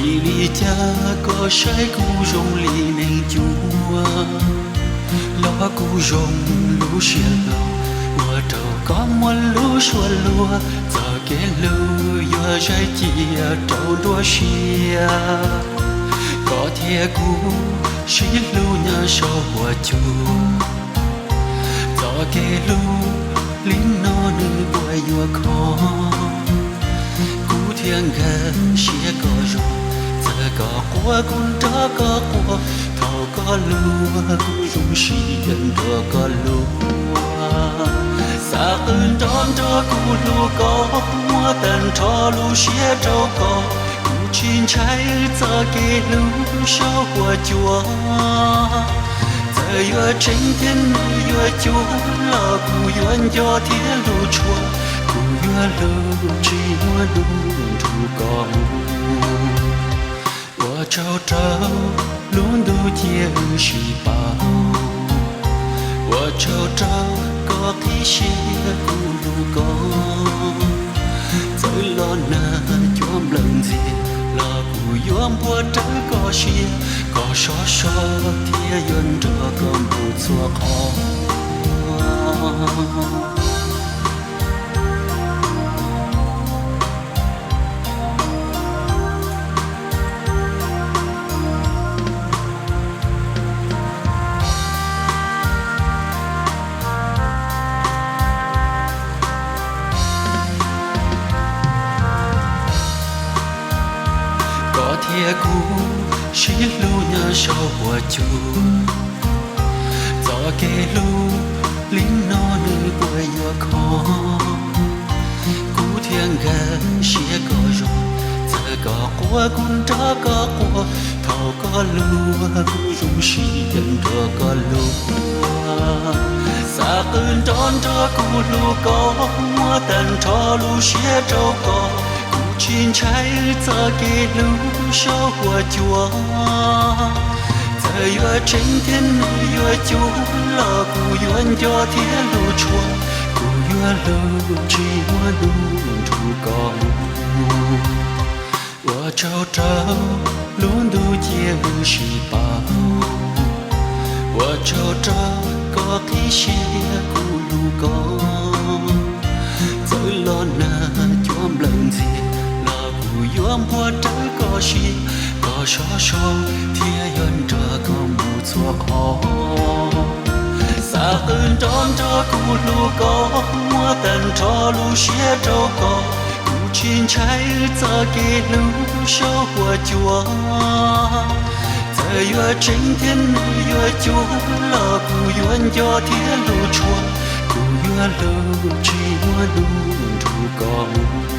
Vim li cas koj saib kuv zoo li neeg cuag, los kuv zoo lub siab hlo, ua rau koj muaj lub suab luag. Txoj kev hlub yuav zais cia rau nruab siab, koj thiab kuv sib hlub nyob saum huab cua. Txoj kev hlub li no nws puas yuav khov? Kuv thiaj nkag siab koj zoo, txawm koj quaj kuv nrog koj quaj, thaum koj luag kuv zoo siab nrog koj luag. Xav qw nrov nrog kuv hlub koj, muab tag nrho lub siab rau koj, kuv tsis ntshai txoj kev hlub saum huab cua. Txawm yuav tseeb thiab nws yuav cuag, los kuv yuav nco thiab hlub tshua, kuv yuav hlub tsis muaj hnub nrug koj mus. Ua tsaug rau lub ntuj cia wb sib pauv, ua tsaug rau koj qhib siab kuv hlub koj. Txawm los nag cuab nplawm ntxiag, los kuv yuav npuab rawv koj siab, koj sov so thiab yuav nrog koj mus txhua qhov. Koj thiab kuv sib hlub nyob saum huab cua, txoj kev hlub li no nws puas yuav khov? Kuv thiaj nkag siab koj zoo, txawm koj quaj kuv nrog koj quaj, thaum koj luag kuv zoo siab nrog koj luag. Xav qw nrov nrog kuv hlub koj, muab tag nrho lub siab rau koj, kuv tsis ntshai txoj kev hlub saum huab cua. Txawm yuav tseeb thiab nws yuav cuag, los kuv yuav nco thiab hlub tshua, kuv yuav hlub tsis muaj hnub nrug koj mus. Ua tsaug rau lub ntuj cia wb sib pauv, ua tsaug rau koj qhib siab kuv hlub koj. Txawm los nag cuab nplawm ntxiag, los kuv yuav npuab rawv koj siab, koj sov so thiab yuav nrog koj mus txhua qhov. Xav qw nrov nrog kuv hlub koj, muab tag nrho lub siab rau koj, kuv tsis ntshai txoj kev hlub saum huab cua. Txawm yuav tseeb thiab nws yuav cuag, los kuv yuav nco thiab hlub tshua, kuv yuav hlub tsis muaj hnub nrug koj mus.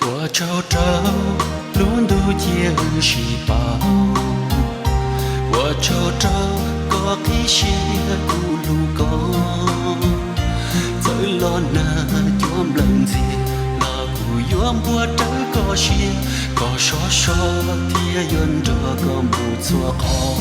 Ua tsaug rau lub ntuj cia wb sib pauv, ua tsaug rau koj qhib siab kuv hlub koj. Txawm los nag cuab nplawm ntxiag, los kuv yuav npuab rawv koj siab, koj sov so thiab yuav nrog koj mus txhua qhov.